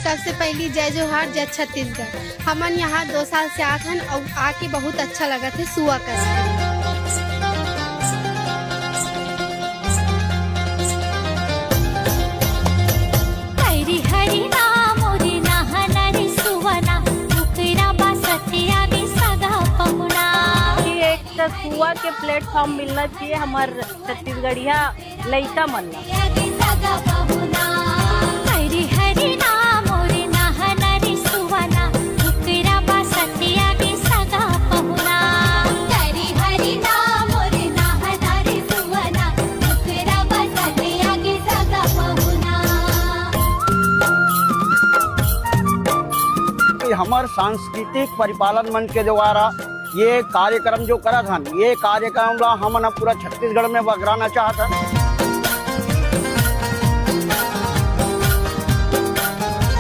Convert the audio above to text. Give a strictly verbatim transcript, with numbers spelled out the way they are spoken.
सबसे पहली जय जोहार, जय छत्तीसगढ़। हमन यहाँ दो साल से आत हन अउ आके बहुत अच्छा लगत हे सुआ कस। हरी हरी नाम रे नहना रे सुवना, कुकरा बासत आगे सगा पहुना। कि एक ठो सुआ के प्लेटफॉर्म मिलना चाहिए हमर छत्तीसगढ़िया लइका मन ला। हरी हरी नाम रे नहना रे सुवना, कुकरा बासत आगे सगा पहुना। हरी हरी नाम रे नहना रे सुवना, कुकरा बासत आगे सगा पहुना। कि हमर सांस्कृतिक परिपालन मन के द्वारा ये कार्यक्रम जो करत हन, ये कार्यक्रम ला हमन ह पूरा छत्तीसगढ़ में बगराना चाहत हन।